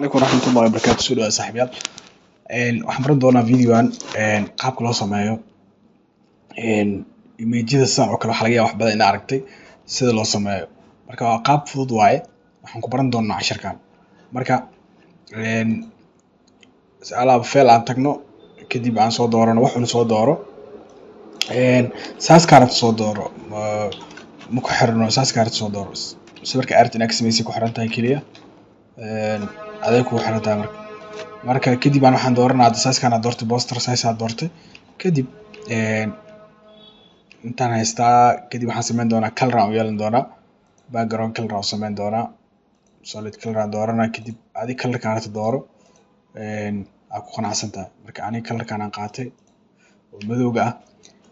Alaykum waraxmatullahi wabarakaatu. Soo dhawaada, saaxiibayaal. Waxaan baran doonaa videogan qaabka loo sameeyo image-yada sidan oo kale. Waxaa laga yaabaa wax badan inaad aragtay sida loo sameeyo. Marka waa qaab fudud waaye. Waxaan ku baran doonaa casharkan. Marka alaab file aan tagno, kadib aan soo doorano wax un soo dooro, saas kaa rabto soo dooro, ma ku xirno. Saas kaa rabto soo dooro, sawirka aad rabtid inaad ka sameysay ku xiran tahay keliya, aday kugu xiran tahay. Marka kadib aan waxaan dooranaa hadda size-kaan aan doortay, poster size aan doortay. Kadib intaan haystaa, kadib waxaan sameyn doonaa color aan u yeelan doonaa, background color aan u sameyn doonaa, solid color aan dooranaa. Kadib adi color-kaan rabto dooro aad ku qanacsan tahay. Marka aniga color-kaan aan qaatay oo madowga ah.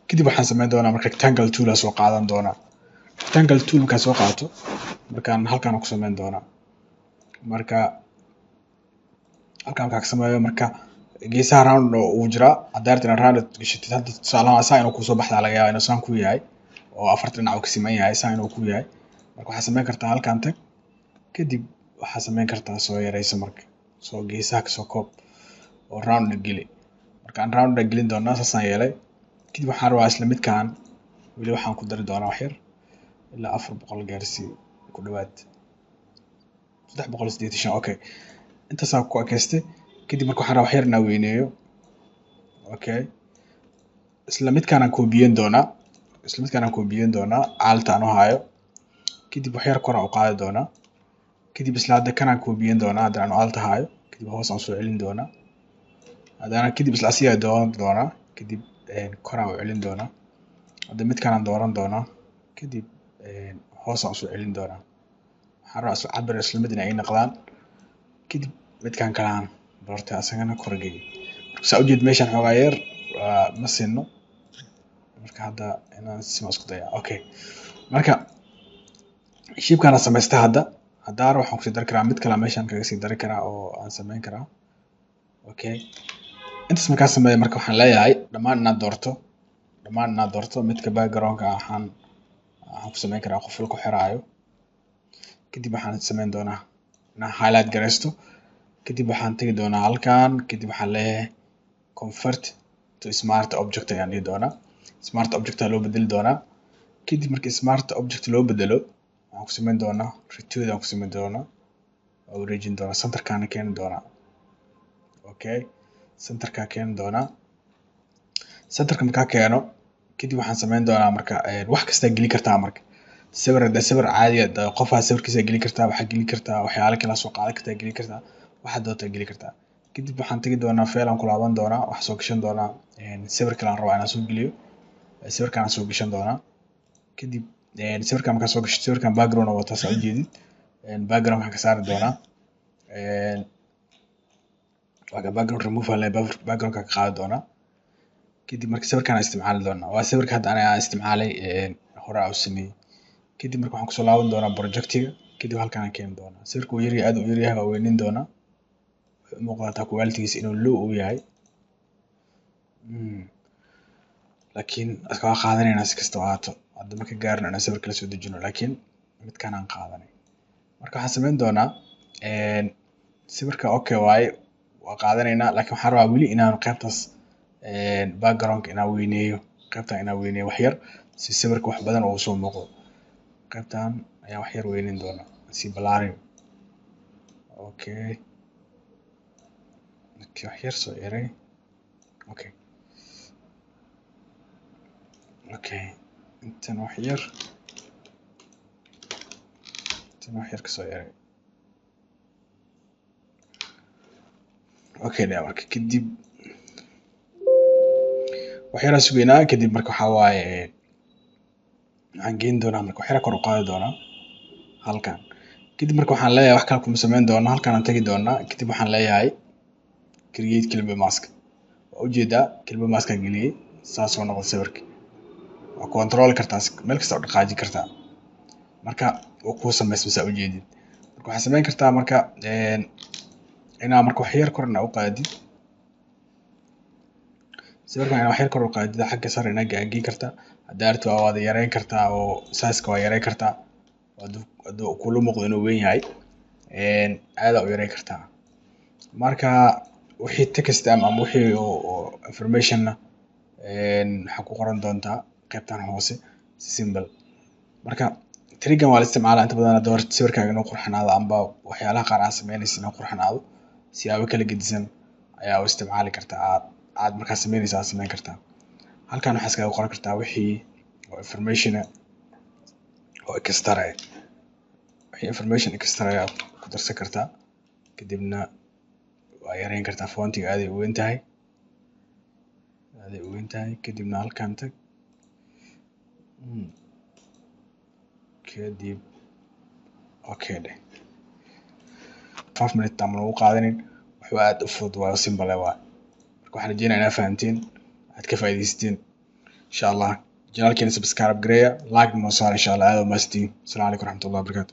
Kadib waxaan sameyn doonaa marka rectangle tool aan soo qaadan doonaa. Rectangle tool markaan soo qaato, markaan halkaan ku sameyn doonaa. Marka halkaan markaan ka sameeyo, marka geesaha round uu jiraa. Haddaa rabtid inaad round gashatid, hadda tusaale ahaan saa inuu kusoo baxdaa laga yaabaa, inuu saan ku yahay oo afarta dhinac uu ka siman yahay, saan inuu ku yahay. Marka waxaad sameyn kartaa halkaan tag, kadib waxaad sameyn kartaa soo yareyso, marka soo geesaha kasoo koob oo round geli. Marka aan round gelin doonaa, saasaan yeelay. Kadib waxaan rabaa isla midkaan weli waxaan ku dari doonaa wax yar, ilaa 400 gaarsii, ku dhawaad 385. Okay, intaasaan ku ekeystay. Kadib marka waxaan rabaa wax yar inaan weyneeyo. Okay, isla midkaan aan koobiyeyn doonaa, isla midkaan aan koobiyeyn doonaa, alt aan u hayo. Kadib wax yar kor aan u qaadi doonaa. Kadib isla hadda kanaan koobiyeyn doonaa, haddana aan alt hayo. Kadib hoos aan soo celin doonaa haddana. Kadib isla asigaa dooran doonaa, kadib kor aan u celin doonaa. Hadda midkaan aan dooran doonaa, kadib hoos aan usoo celin doonaa. Waxaan rabaa isla cabir isla mid inay ii noqdaan. Kadib midkan kalaan doortay, asagana kor geey. Marka saa ujeed, meeshan xoogaa yar ma sinno. Marka hadda inaan simo isku daya. Okay, marka shape-kaan aan samaystay hadda, haddaa rabo waxaan kusii dari karaa mid kale, meeshaan kaga sii dari karaa oo aan sameyn karaa. Okay, intaas markaan sameeyo, marka waxaan leeyahay dhammaan inaad doorto, dhammaan inaad doorto. Midka background-ka waxaan ku sameyn karaa quful ku xiraayo. Kadib waxaan sameyn doonaa inaan highlight gareysto. Kadib waxaan tegi doonaa halkan. Kadib waxaan leeyahay "Convert to smart object" ayaan dhihi doonaa. Smart object aa loo bedeli doonaa. Kadib markii smart object loo bedelo, waxaan ku sameyn doonaa rotate aan ku sameyn doonaa, waa wareejin doonaa, centerkaana keeni doonaa. Okay, centerkaa keeni doonaa. Centerka markaa keeno, kadib waxaan sameyn doonaa marka wax kastaa geli kartaa. Marka sawir, hadda sawir caadi ah, qofaa sawirkiisa geli kartaa, waxaa geli kartaa waxyaalo kale soo qaadan kartaa, geli kartaa waxaad doontaa geli kartaa. Kadib waxaan tegi doonaa file aan ku laaban doonaa, waxaan soo gashan doonaa sawir kale aan rabaa inaan soo geliyo. Sawirkaan aan soo gashan doonaa. Kadib sawirkaan markaan soo gasho, sawirkaan background oo wataa, saa ujeedid. Background waxaan ka saari doonaa, waa ka background remove aan leeyahay, background ka qaadi doonaa. Kadib marka sawirkaan aan isticmaali doonaa, waa sawirka hadda aniga aan isticmaalay, hore aan u sameeyey. Kadib marka waxaan kusoo laaban doonaa projectiga. Kadib halkaan aan keeni doonaa. Sawirka wuu yaryahay, aad u yaryahay, waa weyneyn doonaa. Wuxuu u muuqataa quality-giisa inuu low uu yahay, laakiin waa qaadanaynaa si kastaba ahaato. Hadda marka gaarno inaan sawirka la soo dejino, laakiin midkaan aan qaadanay. Marka waxaan sameyn doonaa sawirka okay waaye, waa qaadanaynaa, laakiin waxaan rabaa weli inaan qaybtaas background-ka inaan weyneeyo, qaybtan inaan weyneeyo wax yar, si sawirka wax badan ugu soo muuqdo. Qaybtan ayaan wax yar weyneyn doonaa, sii ballaarin. Okay, wax yar soo yaray. Okay, intan wax yar, intan wax yar kasoo yaray. Okay dhe. Marka kadib wax yaraa sugeynaa. Kadib marka waxaa waaye waxaan geyn doonaa, marka wax yara kor u qaadi doonaa halkan. Kadib marka waxaan leeyahay wax kale kuma sameyn doono, halkan aan tagi doonaa. Kadib waxaan leeyahay "Create clipping mask". Waa ujeedaa, clipping mask aan geliyey, saasoo noqday sawirka. Waa control kartaa, meel kasta u dhaqaajin kartaa. Marka wuu kuu samaysmay, saa ujeedid. Marka waxaad sameyn kartaa marka inaa marka wax yar kor inaa u qaadid sawirkan, inaa wax yar kor u qaadid, xagga sare inaa geyn kartaa. Haddaa rabtid waa wada yareyn kartaa oo size-ka waa yareyn kartaa. Hadduu kula muuqdo inuu weyn yahay, aadaa u yareyn kartaa. Marka wixii text ama wixii oo information na waxaa ku qoran doontaa qaybtan hoose, si simple. Marka trick-gan waa la isticmaalaa inta badan hadii rabto sawirkaaga inuu qurxanaado amba waxyaalaha qaar aad sameynaysid inuu qurxanaado. Siyaabo kala gedisan ayaa u isticmaali kartaa, aad markaa sameynayso aad sameyn kartaa. Halkan waxaa iskaga qoran kartaa wixii oo information ah oo extra ah. Wixii information extra ayaa ku darsan kartaa, kadibna waa yareyn kartaa font-iga. Aad ay u weyn tahay, aad ay u weyn tahay. Kadibna halkan tag, kadib okay dheh. 5 minute ama lagu qaadanin, waxba aad u fudud waayo, simple waay. Marka waxaan rajeynaya inaad fahanteen, aad ka faa'iidaysateen insha Allah. Channel-keena subscribe gareeya, like noo saar insha Allah. Aad u mahadsantihiin. Asalaamu calaykum waraxmatullahi wabarakatu.